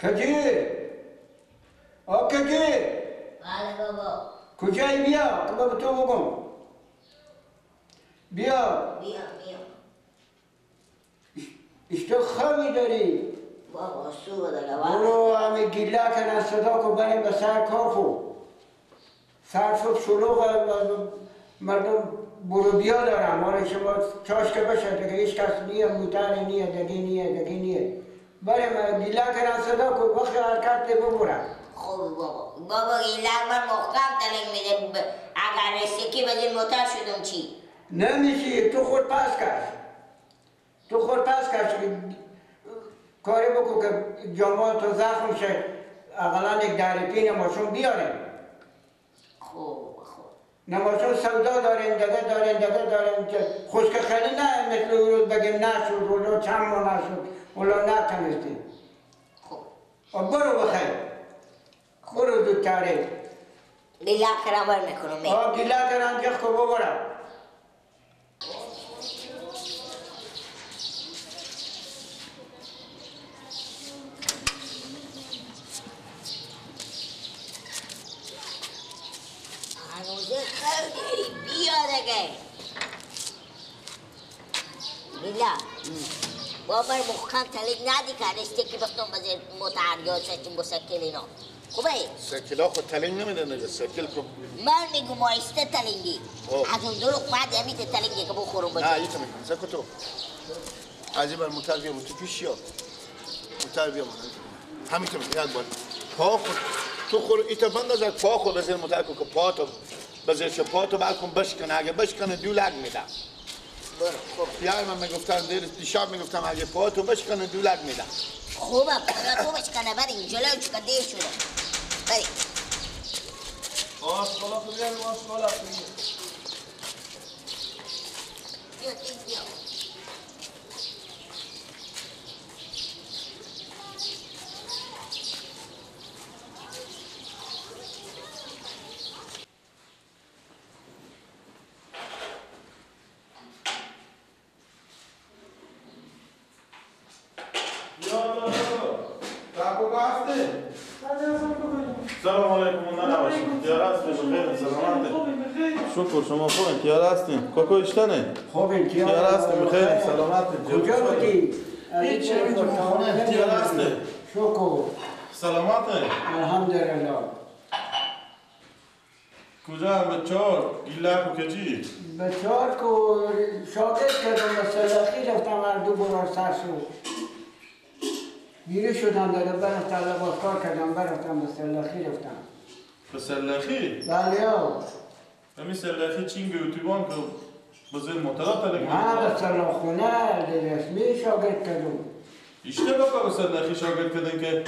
کجی؟ آ کجی؟ بله بابا. کجایی بیا که بابا تو بگم. بیا. بیا بیا. اشتو خوابی داری؟ بابا سو داره. برو همه گیله کنن صدا کن بریم به سر کار خو. سر صبح شلوغ مردم برو بیا دارم. حالا شما چاش که بشه دیگه هیچ کس نیه، موتر نیه، دیگه نیه، دیگه نیه. بریم گیله کنن صدا کن وقت حرکت ببرم. خوب بابا. بابا گیله من محکم تلنگ میده. اگر رسیکی بدین موتر شدم چی؟ نمیشی تو خود پس کش. تو خود پس کش کاری بکن که جامعه تو زخم شه اقلا یک دریپی نماشون بیاریم. خوب خوب. نماشون سودا داریم دیگه داریم دیگه داریم که خشک خیلی نه مثل اون روز بگیم نشد ولا چند ماه نشد ولا نتونستیم. خوب. برو بخیر. برو زودتره. گیله کرم بر میکنم. آه گیله کرم جخ کو ببرم. میلا بابا محکم تلگ ندی که رشته که بختم بزر متعر یا سچیم با سکل اینا خوبه؟ سکل ها خود تلنگ نمیدن دیگه سکل کن من میگم آیسته تلنگی از اون دروغ بعد همیت تلنگی که بخورم بزر نه ایتا میگم سکو تو از این بر متر بیا تو پیش یا متر بیا همیتا میگم یک بار پا خود تو خور ایتا بنداز پا خود بزر متر کن که پا تو بزر چه پا تو بلکن بشکنه اگه بشکنه دو لگ میدم. خب یار من میگفتم دیر دیشب میگفتم اگه پا تو بشکنه دو لگ میدم. خوبه پا تو بشکنه بریم جلو چون دیر شده بریم. آسکالا خب بیاریم آسکالا بیا بیا. سلام علیکم ننواشید تیار هستین خیر سلامت شکر شما خوبین تیار هستین کاکو اشتنه خوبین تیار هستین بخیر سلامت کجا بودی؟ هیچ خونه تیار هستین شکر سلامت الحمدلله. کجا هم بچار گیلک و کجی؟ بچار کو شاگرد کردم به سلاخی رفتم هر دو برار سر شد بیره شدم دیگه برفتم لباس کار کردم برفتم به سلاخی رفتم. به سلاخی؟ بله ها. همین سلاخی چینگ اتوبان که بزر موترات تلک نه به سلاخونه رسمی شاگرد کردم. ایشته بکا به سلاخی شاگرد کردن که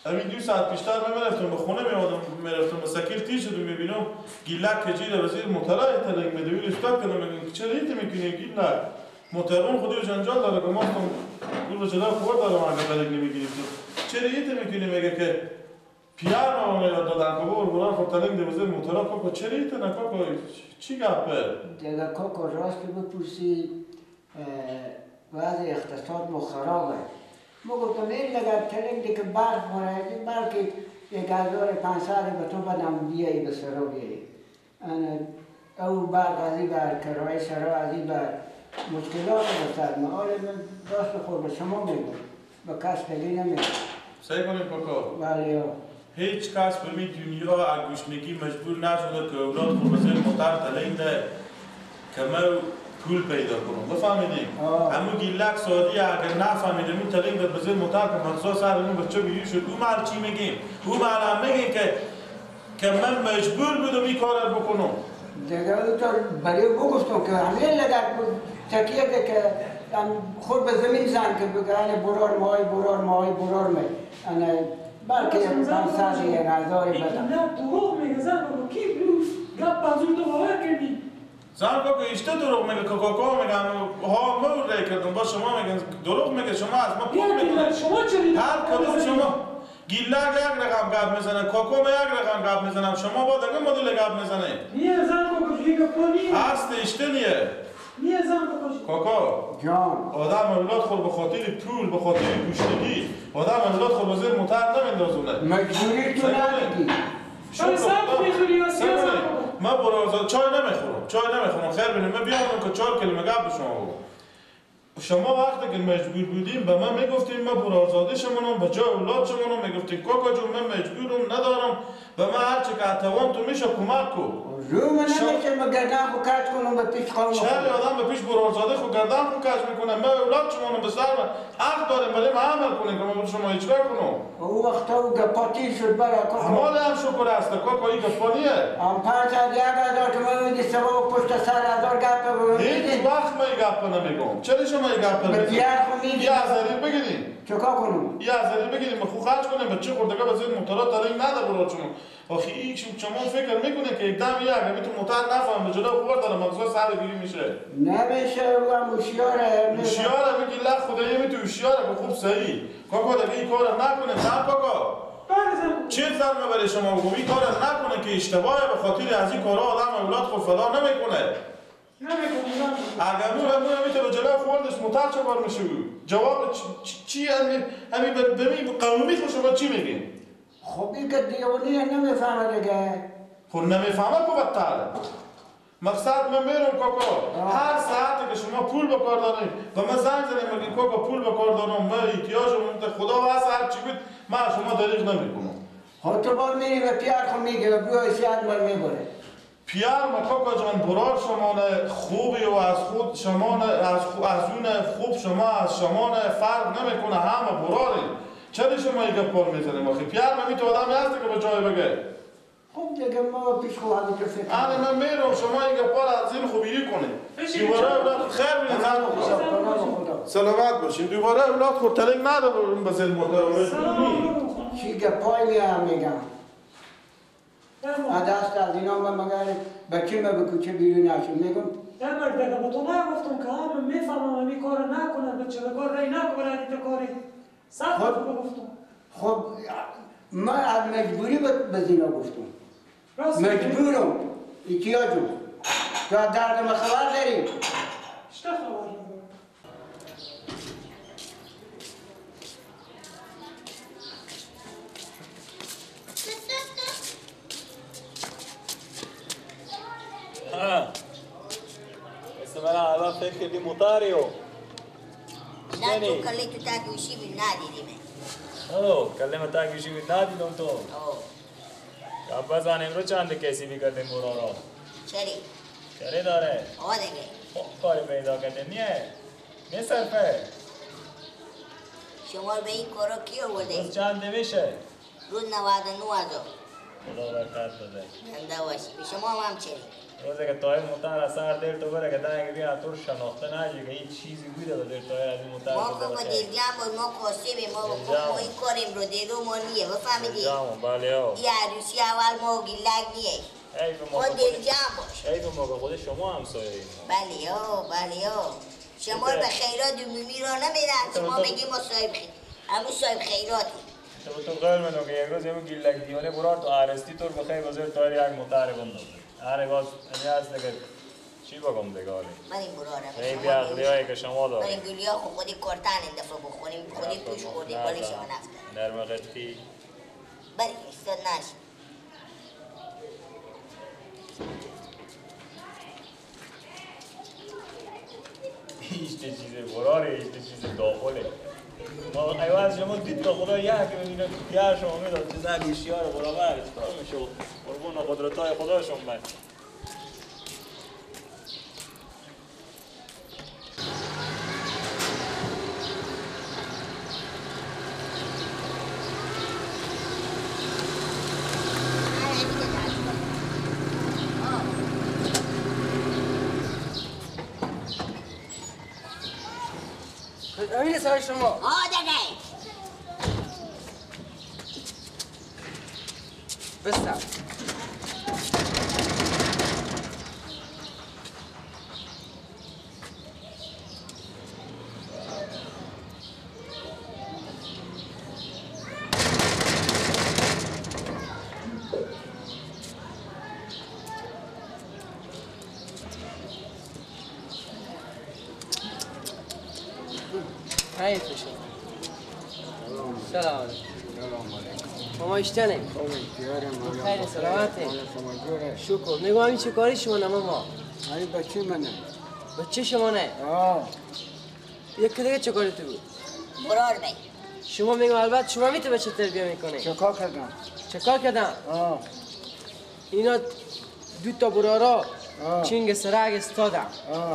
همین 2 ساعت پیشتر من میرفتم به خونه میومدم میرفتم به سکیل تیر شدم میبینم گیلک کجیره وزیر موترای تلک میده ویل استاد کردم میگم چرا ایت میکنی گیلک موترون خودی جنجال داره که ما دور به جلو خورد دارم اگه تلک نمیگیری تو چرا ایت میکنی میگه که پیار ما یاد دادن که بابا برو خود تلک ده وزیر موترا کاکا چرا ایت نه کاکا چی گپه دیگه کاکا راست بپرسی وضع اقتصاد ما خرابه. ما گفتم این لگر تلنگ دیگه برق مره بلکه 1500 به تو بدم بیایی به سرا بیایی او برق از این بر کرایه سرا از این بر مشکلات به سر ما. حالا من راست خور به شما میگم به کس دیگه نمیگم. سعی کنیم کاکا. بله هیچ کس به می دنیا از گشنگی مجبور نشده که اولاد خود به زیر موتر تلنگ ده که ما پول پیدا کنم بفهمیدیم همون گیلک سادی اگر نفهمیدیم اون تلنگ داد بزیر موتر که مغزا سر اون بچه بیو شد او مال چی میگیم او مال هم میگیم که من مجبور بودم این کار رو بکنم دیگه او تا برای بگفتم که همه لگت تکیه ده که خود به زمین زن که بگه برار مای برار مای برار می بلکه 500 1000 بدم. نه دروغ میگه زن بابا کی بلوز گپ منظور تو باور کردی؟ زن کاکا اشته دروغ میگه کاکا میگم ها مور ری کردم با شما میگن دروغ میگه شما از ما پول میگیرید شما چرا هر کدوم شما گیلک یک رقم گپ میزنه کاکا یک رقم گپ میزنم شما با دیگه مدل گپ میزنه نه زن کاکا یه گپ نیست هست اشته نیه نیه زن کاکا. کاکا جان، آدم اولاد خود به خاطر پول، به خاطر گوشتگی، آدم اولاد خود به زیر موتر نمیندازونه. مجبوری تو ندیدی. من برادر چای نمیخورم، چای نمیخورم. خیر بینیم، من بیام که چهار کلمه گپ به شما بگم. شما وقتی که مجبور بودیم به من میگفتیم من برادرزاده شمانم، به جای اولاد شمانم میگفتیم کاکا جون من مجبورم ندارم، به من هر چی که توان تو میشه کمک کو. رو من نمیشه من گردن خو کج کنم به پیش خانم. چرا آدم به پیش برادرزاده خو گردن خو کج میکنه؟ من اولاد شمانم به سر حق داریم برای من عمل کنیم که من شما اجرا کنم. او وقتا او گپاتی شد برای کاکا. مال هم شکر است کاکا، این گپانیه. هم 5000 تومان میدی سبا پشت سر هزار گپ هیچ وقت من گپ نمیگم. چرا شما این گپ نمیگی؟ به پیار خو میگی. یه هزاری بگیریم. چیکار کنم؟ یه هزاری بگیریم خو خرج کنیم به چه خوردگاه به زیر موتورا ترین نده برات شما. آخه این شما فکر میکنه که یک دم یه اگه تو موتور نفهم به جلو خورد داره مغزا سر گیری میشه. نمیشه، او هم هوشیاره. هوشیاره میگی لا خدایی می تو هوشیاره خوب صحیح. کاکا دیگه این کارو نکنه. نه کاکا. چه زن برای شما بگم این کارو نکنه که اشتباهه، به خاطر از این کارا آدم اولاد خود فدا نمیکنه. اگر مو میتونه جلو خوردش موتر چه کار میشه؟ جواب چی همین به قانونی خود شما چی میگین؟ خب این که دیوانه نمیفهمه دیگه. خب نمیفهمه که بدتره. مقصد من میرم کاکا، هر ساعتی که شما پول به کار دارین و من زنگ زدم میگین کاکا پول به کار دارم، من احتیاجم خدا واسه هر چی بود من شما دریغ نمیکنم. خب تو باز میری به پیار خود میگه و بیای سیاد مال میبره. پیار ما کاکا جان برار شما خوبی و از خود شما از اون خوب شما از شما فرق نمیکنه، همه براری. چرا شما یک پول میزنیم آخه؟ پیار من تو آدمی هستی که به جای بگه. خب دیگه ما پیش خواهیم که فکر. آره من میرم شما یک پول از این خوبی کنید. دوباره اولاد خیر بینید. سلامت باشین. دوباره اولاد خود تلنگ ندارم به زیر موتور. چی گپای میام میگم. دست از اینا من مگر بچه من به کوچه بیرون نشم میگم. نه مرد دیگه با تو نگفتم که هم میفهمم همین کار نکنه بچه به کار رای نکنه این کاری. صد گفتم. خب من از مجبوری به زینا گفتم. مجبورم. احتیاجم. تو از درد ما خبر داری؟ چه خبر دارم؟ بس من الان فکر کردی موتاریو. نه تو کلی تو تاکی وشی بی ندیدیم. اوه کلی تاکی وشی بی ندیدم تو. اوه. بزن امروز چند کسی بیکردیم برا را. چری؟ چری داره؟ آه دیگه. خب کاری پیدا کرده نیه. نه صرفه. شما به این کارا کی آورده؟ روز چند میشه؟ روز 99,000. خدا برکت بده. زنده باشی. به شما هم چری. روزی که تای موتر از سر دل تو بره که دنگ بیا تو شناخته نجی که این چیزی بوده به دل تای از این موتر. ما که با دل جمع بود، ما کاسبیم، ما با این کاریم رو دیرو ما نیه، بفهمیدی؟ بله ها. این عروسی اول ما گیلک نیه. ما دل جمع باش. ای به ما به خود شما همسایه ایم. بله ها، بله ها. شما رو به خیرات عمومی را نمیدن، شما میگی ما صاحب خیرات، همون صاحب خیراتی. تو تو قول منو که یک روز یه گیلک دیوانه برار تو عرستی تو بخیر بزرگ تای یک موتر بندازه. آره باز این هست دیگه چی بگم دیگه آره. من این برارم. این بی‌عقلی هایی که شما دارید. من این گولیا خود خودی کارتن این دفعه بخوریم، خودی توش خوردیم، ولی شما نفتن. نرم قطی. بله استاد نش. هیچ چیز براره، هیچ چیز داخله. ما ایواز شما دید تا خدا یک میبینه یه شما میداد چیز گوشیار برابر چطور میشه قربون قدرتای خدا شما من. امین سر شما. آه دیگه. بستم. خیر باشه. سلام علیکم. سلام علیکم. شما اشتنه؟ خیر سلامته. شکر. نگاه همین چه کاری شما نه ماما؟ این بچه منه. بچه شما نه؟ آه. یک دیگه چه کاری تو بود؟ برار می. شما میگم البته شما میته بچه تربیه میکنه. چه کار کردم؟ چه کار کردم؟ آه. اینا دو تا برارا چینگ سرگ استادم.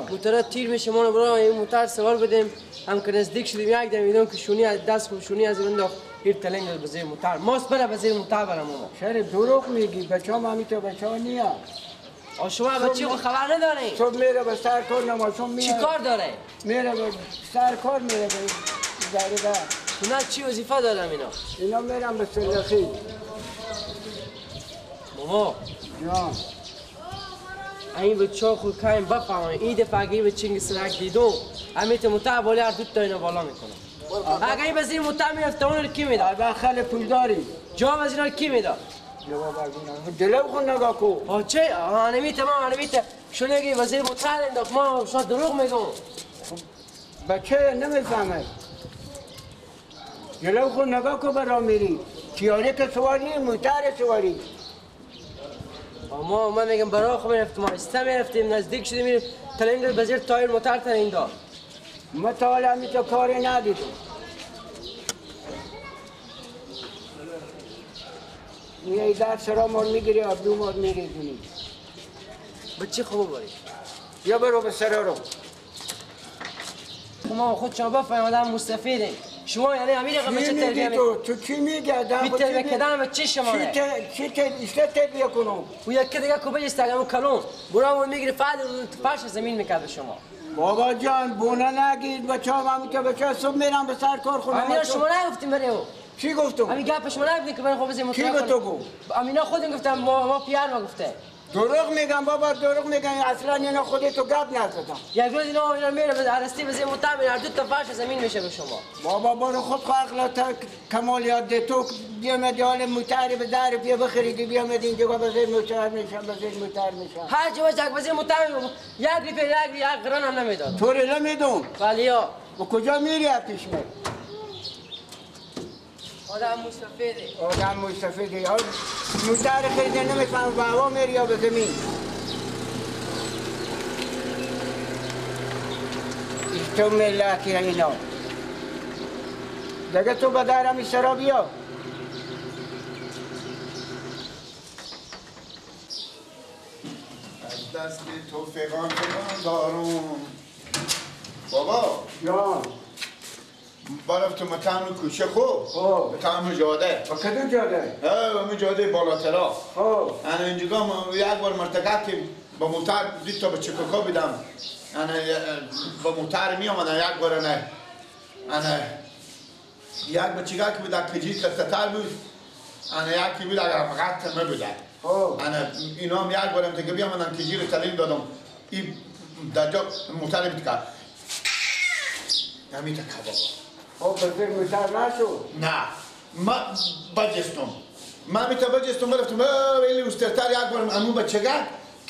موتورا تیر میشه ما رو برا این موتور سوار بدیم هم که نزدیک شدیم یک دم ایدم که شونی از دست خود شونی از انداخت هیر تلنگ به زیر موتور ماست بره به زیر موتور برم ما. چرا دروغ میگی؟ بچه‌ام همیشه بچه‌ها نیا. آ شما بچه خود خبر نداری؟ صبح میره به سر کار نمازم میاد. چی کار داره؟ میره به سر کار میره به ضربه. اینا چی وظیفه دارم اینا؟ اینا میرم به سلخی. ماما جان این بچه خود کایم بفهمم این دفعه اگه به چینگ سرک دیدم همیت متع بالا هر دو تا اینا بالا میکنم. اگه این بزیر متع میرفت اون رو کی میداد؟ البته خیلی پول داری. جواب از اینا رو کی میداد؟ جواب از اینا جلو خود نگاه کو. آ چه؟ آ نمیته ما نمیته شون اگه وزیر متع انداخت ما شما دروغ میگم. بچه نمیفهمه. جلو خود نگاه کو برا میری. تیاره که سواری موتر سواری. ما من میگم برای خود میرفتیم ما استا میرفتیم نزدیک شدیم تلنگ بزیر تایر موتر تلنگ داد. ما تا حالا همیشه کاری ندیدم. میای در سرا مار میگیری آبدو مار میریزونی. بچه خوب باری. یا برو به سرا رو. ما خود شما بفهمیم آدم مستفیدیم. شما یعنی امیر رقم بچه تربیه می تو چی میگی؟ تربیه کردن بچه شما نه چی اشته تربیه کنم؟ و یکی دیگه کو بجست اگه کلون برامون میگیره فعل فرش زمین میکرد شما. بابا جان بونه نگید بچه هم که بچه صبح میرم به سر کار خونه. امینا شما نگفتیم برای او. چی گفتم؟ همین گپ شما نگفتیم که برای خب بزنیم. کی به تو گفت؟ امینا خودم گفتم ما پیار ما گفته. دروغ میگم بابا دروغ میگم اصلا اینا خودتو گپ نزدم. یک روز اینا میره به عرستی بزنیم متهم هر دو تا فرش زمین میشه به شما. بابا برو خود عقل تا کمال یاد تو بیامدی حال موتر به در بیا بخریدی بیامدی اینجا بزنیم موتر میشم بزنیم موتر میشم. هر جا یک بزنیم متهم یک ریپه یک قران هم نمیداد. تو رو نمیدم. ولی ها و کجا میری از پیش من؟ آدم مستفیده. آدم مستفیده. موتر خریده نمیفهم به هوا میری یا به زمین. تو ملتی اینا دیگه تو به درم سرا بیا. از دست تو فغان فغان دارم بابا. جان برفت متهم کوچه خوب متهم جاده. با کدوم جاده؟ ها جاده بالاترا. خب انا اینجا یک بار مرتکب که با موتر دید تا به چکاکا بدم. انا با موتر می آمدن یک بار نه انا یک بچگاه که بود کجی کستتر بود انا یکی بود اگر فقط تمه بوده. خب انا اینا هم یک بارم دیگه بیامدن کجی رو تلیم دادم این در جا موتر بود کرد همین تا کبابا. خب بزرگ موتر نشد؟ نه ما بجستم من میتا بجستم برفتم خیلی اوسترتر یک بارم امون بچگاه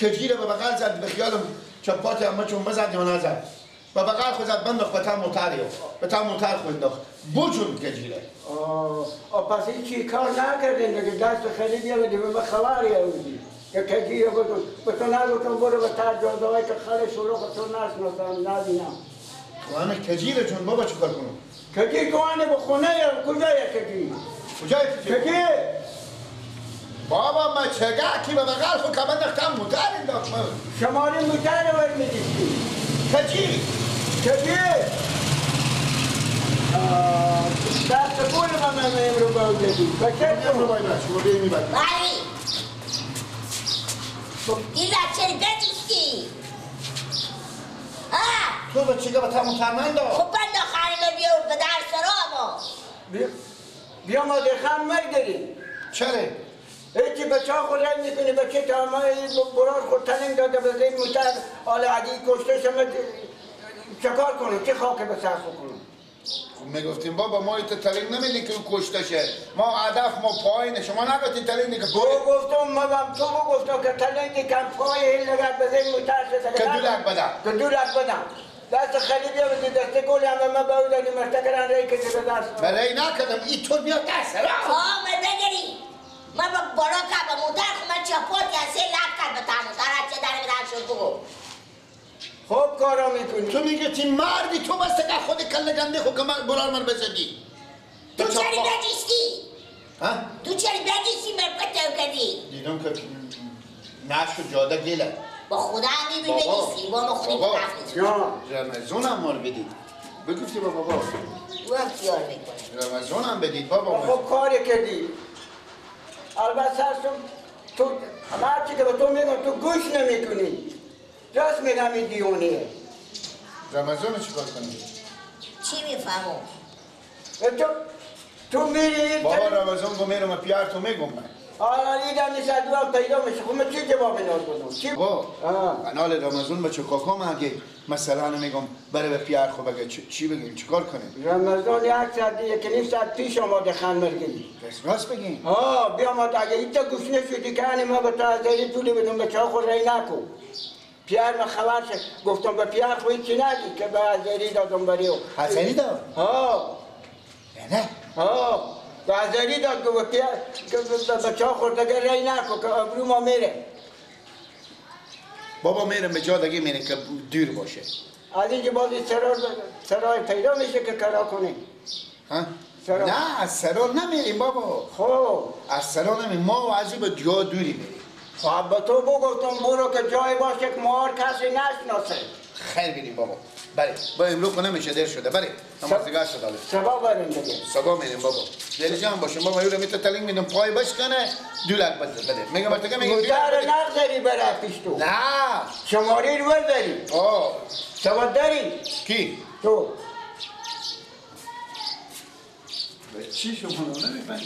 کجی رو به بغل زد به خیالم چپات اما چون بزد یا نزد و بغل خود زد بنداخت به تم موتر به تم موتر خود انداخت بوچون کجیره. آه پس این چی کار نکردین دیگه دست خیلی بیامدی به خبری آوردی که کجیره بگو به تو نگفتم برو به تر جاده‌هایی که خیلی شلوغ تو نشناسم نبینم. خب کجیره چون بابا چیکار کنم؟ کجی گوانه به خونه یا کجای کجی؟ کجای کجی؟ کجی؟ بابا ما چگه کی به بغل خود که بنداختم موتر انداخت. شماره موتر رو میدیستی. کجی؟ کجی؟ دست پول من امرو باید بدی. بچه امرو باید بچه شما بیایی میبری. باری این بچه رو بجستی. تو بچه که به تا موتر ننداخت. خب بنداخت خانم بیار به در سرا ما. بیا ما دخم میداری. چرا؟ هیچی بچه ها خود رنگ میکنی بچه تا ما برار خود تنگ داده به زیر موتر آل عدی کشته شما چکار کنیم؟ چه خاک به سر کنیم؟ خب میگفتیم بابا ما ایت تلنگ نمیدیم که او کشته شه. ما هدف ما پایینه شما نگفتین تلنگ که پای گفتم ما هم تو گفتم که تلنگ کم پای این لگت به زیر موتر شده که دو لک بدم که دو لک بدم. دست خالی بیا بده دست گل هم من به او دادیم مرتکران رای کسی به دست من رای نکردم این طور بیا دست را من بگیری من با بالا کرد با موتر خود من چپات یا سه لب کرد به تا موتر چه داره بدن شد بگو خوب کارا میکنی تو میگه تی مردی تو بس که خود کله گنده خو که من برار من بزدی تو چرا بجیستی؟ ها؟ تو چرا بجیستی من پتو کردی؟ دیدم که نشد جاده گله با خدا میبینی بجیستی با ما خودی رفت رمضان هم مال بدید بگفتی با بابا او هم خیال میکنه رمضان هم بدید بابا خب کاری کردی البته تو هرچی که به تو میگم تو گوش نمیکنی راست میگم این دیونیه رمضان چیکار کنی؟ چی میفهمم؟ تو میری بابا رمضان گو میرم پیار تو میگم من آره ایدم نیست دوام پیدا میشه خب من چی جواب اینا بدم؟ چی؟ بابا انال رمضان بچه کاکام اگه مثلا میگم بره به پیار خب اگه چی بگیم چیکار کنیم؟ رمضان یک ساعت 1.5 ساعت پیش آماده خندمر گیری راست بگیم؟ ها بیا آماده اگه ایتا گوش نشدی که هنی ما به تو از پولی بدم بچه ها خود رای نکن پیار من خبر شد گفتم به پیار خو هیچی نگی که به هزاری دادم بری او هزاری داد؟ ها نه ها به هزاری داد که به پیار که بچه ها خوردگه رای نکن که ابرو ما میره بابا میرم به جا دیگه میره که دور باشه از اینجا بازی سرای پیدا میشه که کرا کنیم ها؟ نه از سرار نمیریم بابا خب از سرار نمیریم ما از این به جا دوری میریم خب با تو بگفتم برو که جای باشه که مار کسی نشناسه خیر بینیم بابا بله با امروز خونه میشه دیر شده بله نماز دیگه شده حالا سبا بریم دیگه سبا میریم بابا دل جان باشیم بابا یورو میتو تلینگ میدم پای بشکنه دولک بده میگم برتگه میگم موتر نگذاری بره پیش تو نه شماری رو برداری آه سبا داری کی تو چی شما نمیفهمی